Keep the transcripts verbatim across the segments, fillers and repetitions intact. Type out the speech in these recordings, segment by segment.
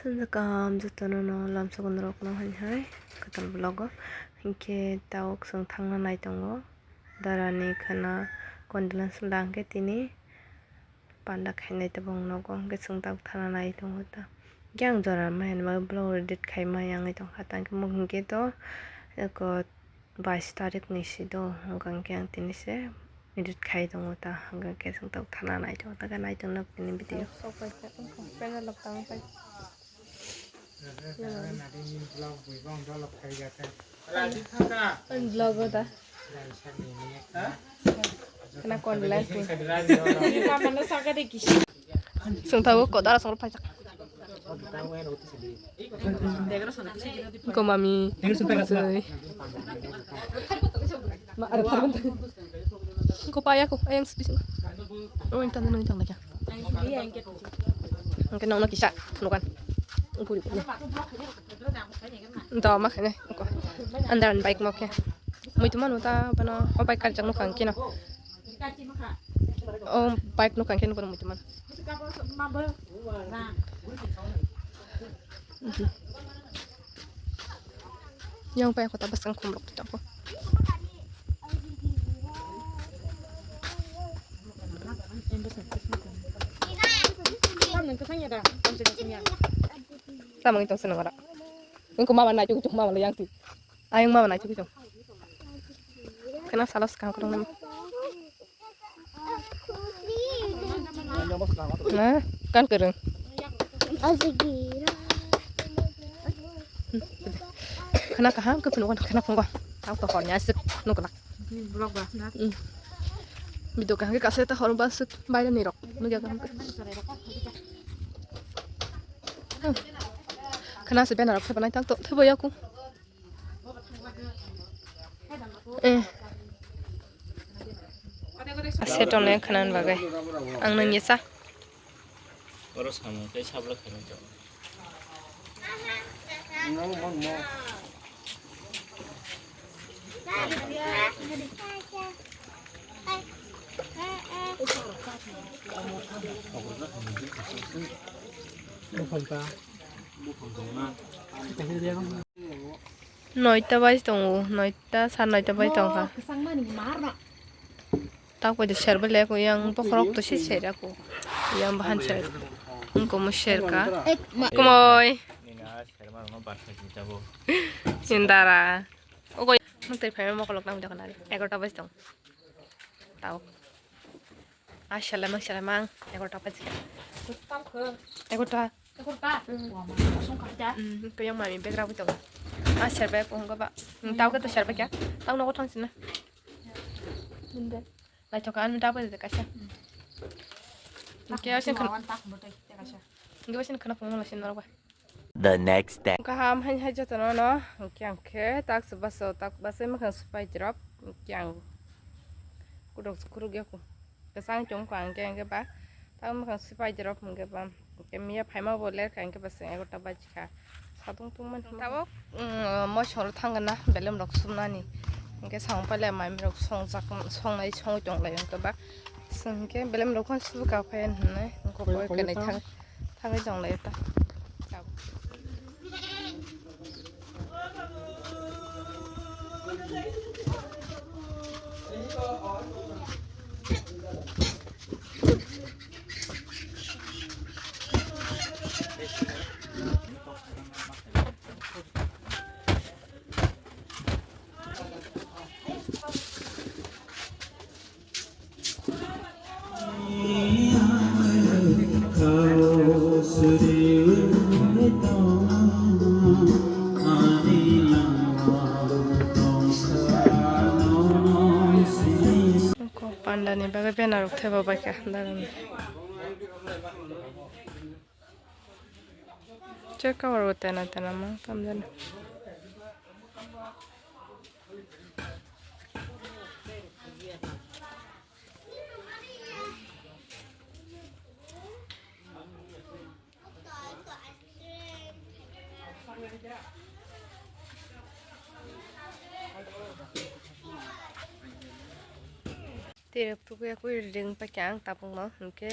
Tei kaham jotono no lamsogo norok no hai hai kwtal vlog o. Hinkhe tabuk chwng thangna nai tongo. Darani khwna condolence da hinkhe tini panda khainai tabuk nogo hinkhe chwng tabuk thangna nai tongo ta. Hinkhe ang jora maya hinwi vlog edit khaima yang tongkha ta hinkhe mung hinkhe to eko bais tarik ni si do, hwnkha hwnkhe ang tini se edit khai tongo ta, hwnkha hwnkhe chwng tabuk thana nai tongo ta, khe nai tongno bini video. Ang vlog o ta. Khwna kon live ni. Chwng tabuk ko dara song paijak. Ko mami. Ko paya ko ayang sedih. Oh, ini tanda nang tanda kya? Oke, nang kisa nukan. Guri. Ento ma khane ko. Andaran bike mo khe. Muitu manu ta bana o bike kar jang nukang kino. O bike nukang kino kono muitu manu. Yang pa kota basang khumlok tu jago. Tamang itu seneng ora. Engko mama nai tu mama lo yang si. Ayang mama nai tu. Kena salos kang kurang. Na, kan kwrwng. Khwna kaham khe phunukgo, khwna phungo. Tang to horni aswk nuklak. Vlog ba na. Video kaham khe kaisa ta hor ba aswk bairani rok nukya kaham khe. Khwna se banner rok thaibanai tang to thaibo yaku. Eh. Ase tong le khwna bagwi. Ang nang yesa. Oro samung tei sabla khaina tong. Noita bai tongo, noita, sar noita bai tongkha. Tao koi de serbai le ko yang bokhorok to se sera ko. Yang bahan ser. Engko mo serka. Kumoi. Indara. Ogo. Mutri phai mo kolok nang dokana. Egarota bai tong. Tao. Asala mang sala mang. Egarota bai. Egarota. Hmm, kuyang mami bag ragwi tongo. Ah, serbai ko hwnba. Hmm, tao khe to serbai kya. Tao nogo thang sina. Ninde. Naithok ani tao khe kaisa. Khe asin khana. Khe asin khana phungo lasin norok ba. The next day. Kaham hai hai jotono no. Khe ang khe tak se baso tak base makhang supai drop. Khe ang kudok kuruk yaku. Kwchang chwng kha hwnkhe, hwnkhe ba tamo bwkhang swpai drop hwnkhe ba, hwnkhe miya phaima bo lerkha hwnkhe ba chwng egarota bajikha. Satung tungmani tabuk, mm, mosong rok thangna belem rok sumnani, hwnkhe samung pailai mami rok songjak, songnai songwi tonglai hwnkhe ba chwng hwnkhe belem rok phano subukha phai hwnwi hwnkhe koi kwnwi thang. Thangwi tong lai ta. Ko panda ni bagwi banner rok thebo bai kha, darani. Che cover bo tena tena ma tamjani. Terep tukuya kui ring pa kyang tapung ma hingke.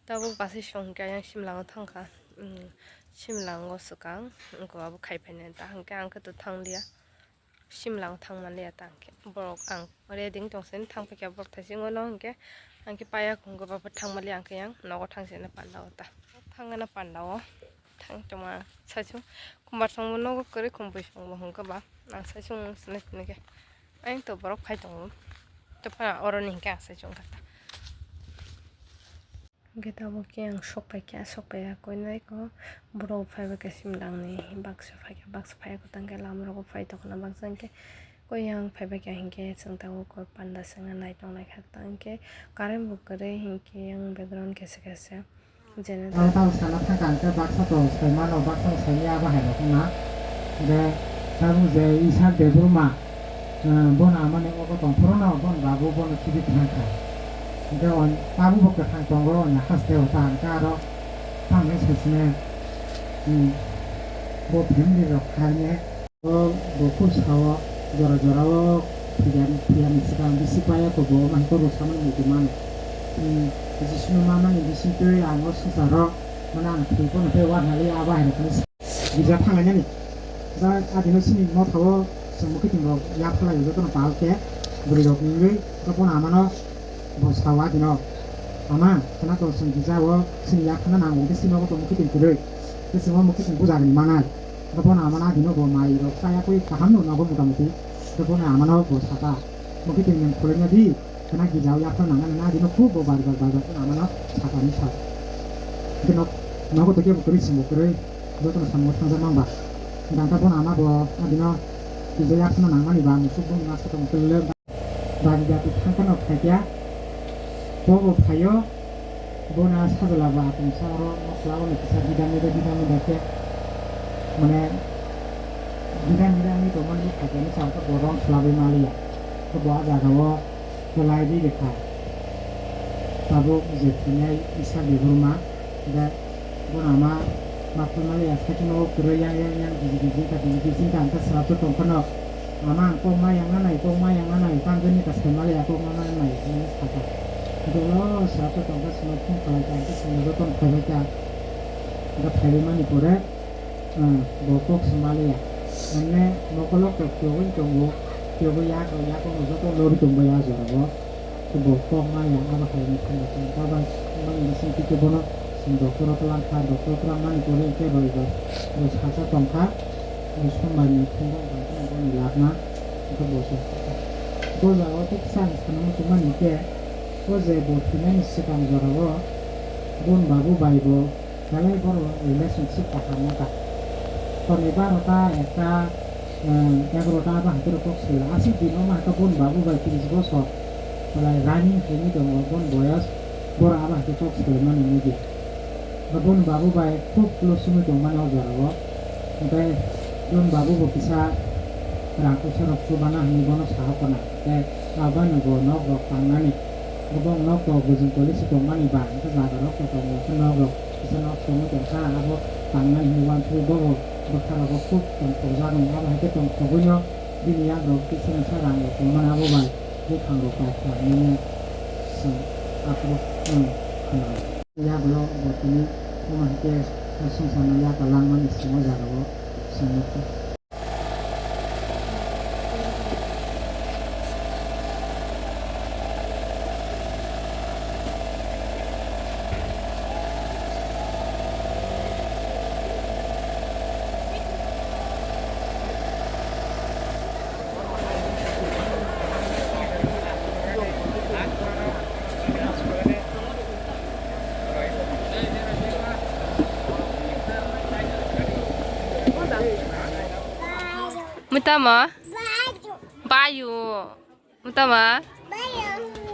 Tabuk bus song hwnkhe ayang simla o thangkha. Umm, Simlango swkang, wngkha abo khai phainai ta hwnkhe ang khe to thang liya. Simlang thang man liya ta hwnkhe borok ang ready wng tong sini thang paikha borok thaisingo no hwnkhe ang khe paiya hwnkhe ba thang man liya ang khe yang nogo thang sini panda o ta. Thang gana panda o thang tongma saichung kumbar songbo nogo kwrwi khum bui songbo hwnkhe ba ang saichung sinai sinai khe ayang to borok phai tongo to phana oroni hwnkhe ang saichung kha ta. Hwnkhe tabuk khe ang sok paikha, sok paiya koinai ko borok phaibaikha simlangni baksa phaikha, baksa phaiya khe tangkhe lama rogo phai tongkhna baksa hwnkhe koi yang phaibaikha hwnkhe chwng tabuk kor panda swngna nai tongnaikha tangkhe current bo kwrwi hwnkhe yang background kesa kesa jene. Ang tamo sana thangkha hwnkhe baksa to sai mano, baksa sai ya bahai rok wngna. Hwnkhe tabuk je Isak Debbarma, eh, bono amani obo tong phuru no, bono babu bono kibi kwthang kha. Hwnkhe on tabuk bo kwthang tongo, on haste o ta hwnkhe aro tamo sasine, hmm, bo family rok khaine. O bo kuk sao jora jora o phiya, phiya ni swkang bisi paya ko bo ma ko ro samani muitu mano. Hmm, Jisuni ma mani bisi twi ang o swngcharo mane ang thwi pono tei wa hwnwi abo hai rokni. Gija thanglainani. Da adino sini motha o chwng mukhiting rok yaphalai jotono pal khe bwrwi rok nungwi jotono amano bo sao adino. Ama khana to chwng gija o sini yaphana nango khe sini nogo to mukhiting kwrwi. Khe chwng o mukhiting puja ni manai. Jotono amano adino bo mai rok chaya koi kaham no nogo mota moti. Jotono amano bo saka mukhiting nang khulai na di. Khana gija o yaphana nang na adino khu bo bar bar bar bar amano saka ni sa. Khe nok nogo to khe bo kwrwi chwng bo kwrwi. Jotono samung thangjak mang ba. Dangka bono ama bo adino twijai yaphana nangmani ba musuk boni masa tong kwlwk. Bari jati thangkhano phaikya. Bobo phaio. Bona sajla ba atwngsa oro mokla oni kisa bidang bidang bidang bidang khe. Mane bidang bidang ni tongmani phaikya ni sa bo rong swlagwi maliya. Bo a jaga o. Kwlai di rikha. Tabuk je thwinai Isak Debbarma, da bono ama ma phulmaliya, saichung nogo kwrwi yang yang yang biji biji wngkha, biji biji wngkha, ang khe swrapsa tongphano. Ama ang kok ma yang nanai, kok ma yang nanai, tamjani ka sai maliya, kok ma nanai, hinwi sakha. Dolo swrapsa tongkha, swngno phone khlai kha, ang khe swngno jotono phaibai kha. Wngkha phaibai mani pore. Hmm, bo kok se maliya. Ane mokolo kok tiyogwi tongo, tiyogwi yak rok, yak rok joto lori tongbai a jora o. Bo kok maya abo hai ni thangwi tong. Tabang bang bising tike bono doctor o twlang kha, doctor o twlang mani pore hwnkhe roibar bo salsa tong kha. Bo sombar ni phungo bangkhe boni lakma hwnkhe bo se. Bo jaga o kisa ang sana muchungmani hwnkhe o je bo thwinani swkang jora o bon babu bai bo Belai borok relationship kaham wngkha. Horni barota, ekta, eh, egarota abo hai khe kok sila. Aswk din omo hai khe boni babu bai tris bosor belai running hinwi tongo, boni boyos borok abo hai khe kok silaimani wngya. Boni babu bai khub close wngwi tongmani o jorao. Hwnkhe boni babu bo kisa rang kusa rok chubana hinwi bono saha khna. Tei abono bo nok rok tangnani. Bo nok rok bujing toli se tongmani ba, hwnkhe jaga rok to tongo, hwnkhe nok rok. Kisa nok songwi tongkha, abo tangnai hinwi uansugwi bobo bwkha rogo khub tongthokjaknai, abo hai khe tongthogwino bini yak rok kisa misa rang rok tongmani abo bai buphang rok bai kha hinwi chwng aphuru khna. Yak rok bo tini omo hai khe swngcharno yak langmani simo jaga o chwng nukha. Mui tamo? Bayu. Mui tamo?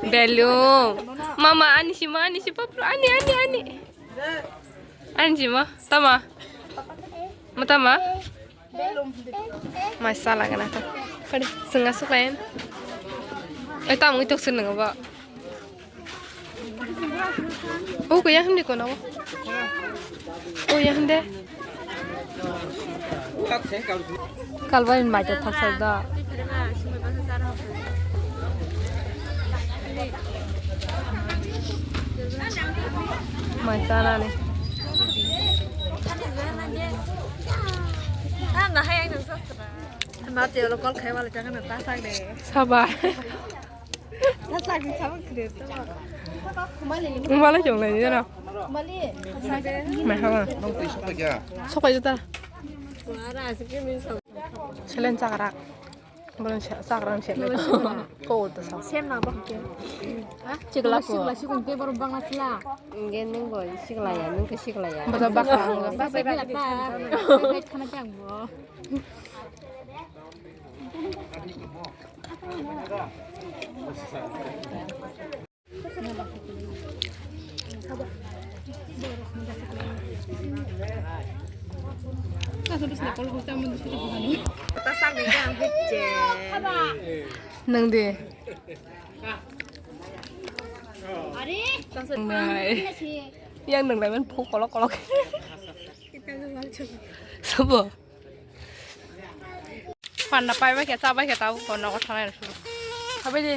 Belum. Mama, ani si ma, ani si paplu, ani, ani, ani. Ani si ma, tamo? Mui tamo? Mai sala gana to. Kadi, senga sukain. Eh, tamo itu seneng ba? O kaya hindi ko na o. O ya hindi. Kalbai mai ta thak sa da. Mai ta na ni. Mati olo call khai wala jangan na tasak de. Saba. Tasak ni sabang kre to. Wala jong lai jana. Mali. Mai haba. Nang tui sok ya. Sok ya ta. Wala asik ni sok. Selen chakrak. Bulan chakrak selen. Ko to sok. Sem na bok ke. Chikla ko. Chikla sikun te baru bang asla. Ngen neng boy sikla ya, neng ke sikla ya. Bata bak. Bak bak ta. Khana chang bo. Nang di. Nai. Yang nang lamen phu kolok kolok. Sabo. Panda pai bai khe, cha bai khe, tabuk bo nogo thangnai rw suru. Habai di.